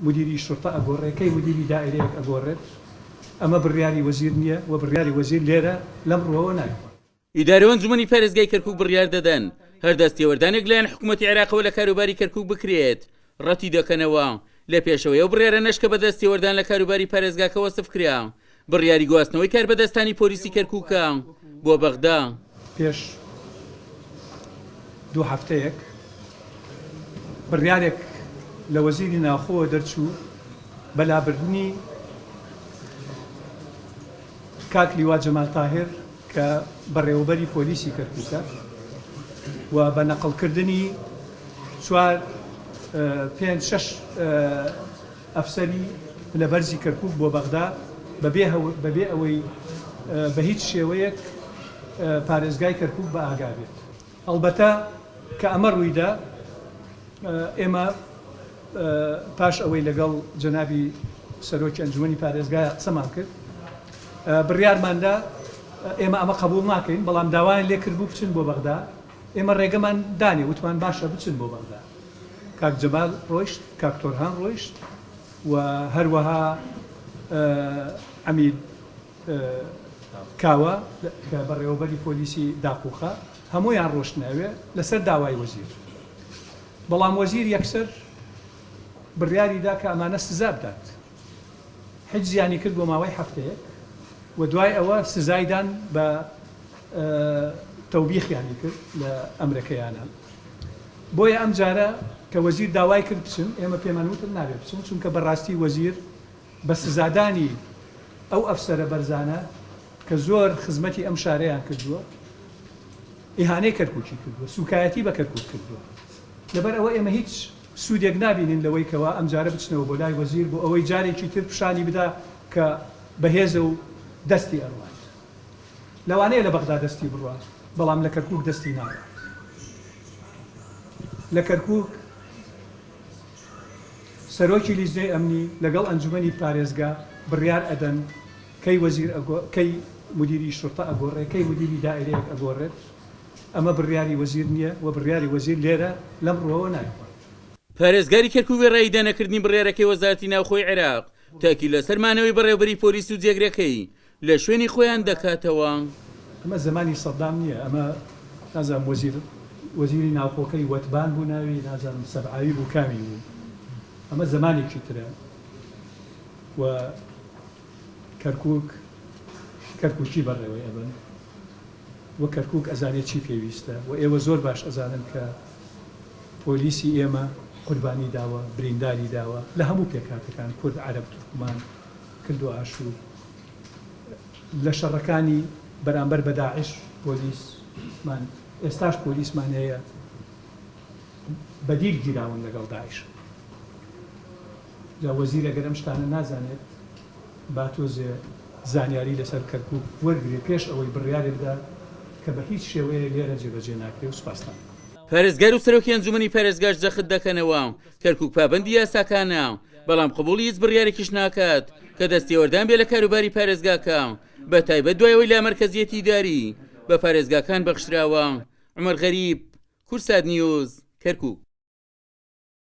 مدیری شورتە ئەگۆڕێ، کەی مدیری دائیرەیەک ئەگۆڕێت، ئەمە بڕیاری وەزیر نییە و بڕیاری وەزیر لێرە لەم ڕووەوە نایخوات. ئیدارە و ئەنجومەنی پارێزگای کەرکوک بڕیار دەدەن هەر دەستێوەردانێک لایەن حکومەتی عێراقەوە لە کاروباری کەرکوک بکرێت ڕەتی دەکەنەوە، لە پێشەوەی ئەو بڕیارانەش کە بە دەستێوەردان لە کاروباری پارێزگاکە وەسف کرا بڕیاری گواستنەوەی کاربەدەستانی پۆلیسی کەرکوکە بۆ بەغدا. پێش دوو هەفتەیەک بڕیارێک لە وەزیری ناوخۆوە دەرچوو بە لابردنی کاک لیوا جەمال تاهیر کە بەڕێوەبەری پۆلیسی کەرکوکە و بە نەقڵکردنی چوار پێنج شەش ئەفسەری پلەبەرزی کەرکوک بۆ بەغدا بەبێ ئەوەی بە هیچ شێوەیەک پارێزگای کەرکوک بە ئاگا بێت. ئەڵبەتە کە ئەمە ڕوویدا ئێمە پاش ئەوەی لەگەڵ جەنابی سەرۆکی ئەنجومەنی پارێزگایا قسەمان کرد بڕیارماندا ئێمە ئەمە قبوڵ ناکەین، بەڵام داوایان لێکردبوو بچن بۆ بەغدا، ئێمە ڕێگەمان دانێ وتمان باشە بچن بۆ بەغدا. کاک جەمال ڕۆیشت، کاک تۆرهان ڕۆیشت و هەروەها عەمید کاوە کە بەڕێوەبەری پۆلیسی داقوخە، هەموویان ڕۆشتنە ئەوێ لەسەر داوای وەزیر. بەڵام وەزیر یەکسەر بڕیاری دا کە ئەمانە سزا بدات. حجزیانی کرد بۆ ماوەی هەفتەیەک و دوای ئەوە سزای دان بە تەوبیخیانی کرد لە ئەمرەکەیانا. بۆیە ئەم جارە کە وەزیر داوای کرد بچن، ئێمە پێمان وتن نابێت بچن، چونکە بەڕاستی وەزیر بە سزادانی ئەو ئەفسەرە بەرزانە کە زۆر خزمەتی ئەم شارەیان کردووە، ئیهانەی کەرکوکی کردووە، سوکایەتی بە کەرکوک کردووە. لەبەر ئەوە ئێمە هیچ سوودێک نابینین لەوەی کەوا ئەمجارە بچنەوە بۆ لای وەزیر بۆ ئەوەی جارێکی تر پیشانی بدا کە بەهێزە و دەستی ئەڕوات. لەوانەیە لە بەغدا دەستی بڕوات، بەڵام لە کەرکوک دەستی ناڕوات. لە کەرکوک سەرۆکی لیژنەی ئەمنی لەگەڵ ئەنجومەنی پارێزگا بڕیار ئەدەن کەی وەزیر کەی مدیری شورتە ئەگۆڕێ، کەی مدیری دائیرەیەک ئەگۆڕێت. ئەمە بڕیاری وەزیر نییە و بڕیاری وەزیر لێرە لەم ڕووەوە نایخوات. پارێزگاری کەرکوک وێڕای ئیدانەکردنی بڕیارەکەی وەزارەتی ناوخۆی عێراق، تەئکید لەسەر مانەوەی بەڕێوەبەری پۆلیس و جێگرەکەی لە شوێنی خۆیان دەکاتەوە. ئەمە زەمانی سەدام نییە، ئەمە نازانم وەزیر وەزیری ناوخۆکەی وەتبان بوو ناوی، نازانم سەبعاوی بوو کامی بوو، ئەمە زەمانێکی ترە و کەرکوک کەرکوکی بەڕێوەی ئەبەن و کەرکوک ئەزانێ چی پێویستە و ئێوە زۆر باش ئەزانن کە پۆلیسی ئێمە قوربانی داوە، برینداری داوە لە هەموو پێکهاتەکان کورد، عەرەب، تورکمان، کلدو ئاشور. لە شەڕەکانی بەرامبەر بە داعش پۆلیسمان ئێستاش پۆلیسمان هەیە بە دیل گیراون لەگەڵ داعش. جا وەزیر ئەگەر ئەم شتانە نازانێت با تۆزێ زانیاری لەسەر کەرکوک وەرگرێ پێش ئەوەی بڕیارێ بدا کە بە هیچ شێوەیە لێرە جێبەجێ ناکرێ و سوپاستان دەکەم. پارێزگار و سەرۆکی ئەنجومەنی پارێزگاش جەخت دەکەنەوە کەرکوک پابەندی یاساکانە، بەڵام قبوڵی هیچ بڕیارێکیش ناکات کە دەستێوەردان بێ لە کاروباری پارێزگاکە، بەتایبەت دوای ئەوەی لامەرکەزیەتی ئیداری بە پارێزگاکان بەخشراوە. عومەر غەریب، کوردسات نیوز، کەرکوک.